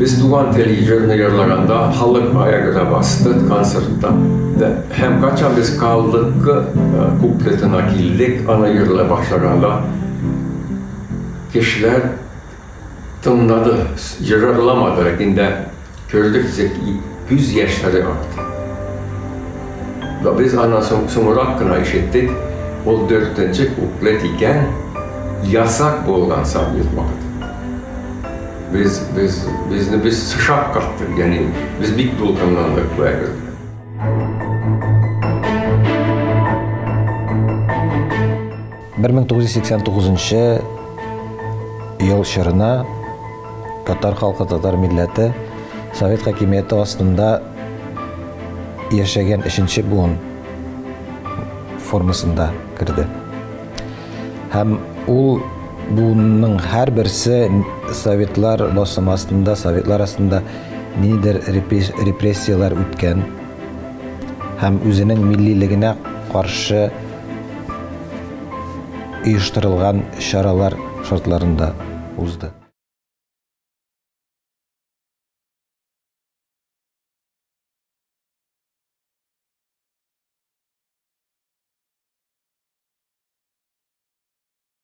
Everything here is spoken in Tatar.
Без Туган тел җырны җырлаганда, халык аягына басты концертта. Һәм качан без Калдыкы куплетына килдек, аны җырлый башлаганда, кешеләр тыңлады, җырламады, ләкин дә күрдек, күз яшьләре акты. Без аннан соң соңрак кына ишеттек, ул дүртенче куплет икән, ясак булган совет вакытында. Без, без, безне без шаккаттык, ягъни без бик дулкынландык бу әйбергә. 1989 ел чорына татар халкы, татар милләте совет хакимияте астында яшәгән өченче буын формасында керде. Һәм ул буынның һәрберсе советлар басымы астында, советлар астында ниндидер репрессияләр үткән һәм үзенең миллилегенә каршы оештырылган чаралар шартларында узды.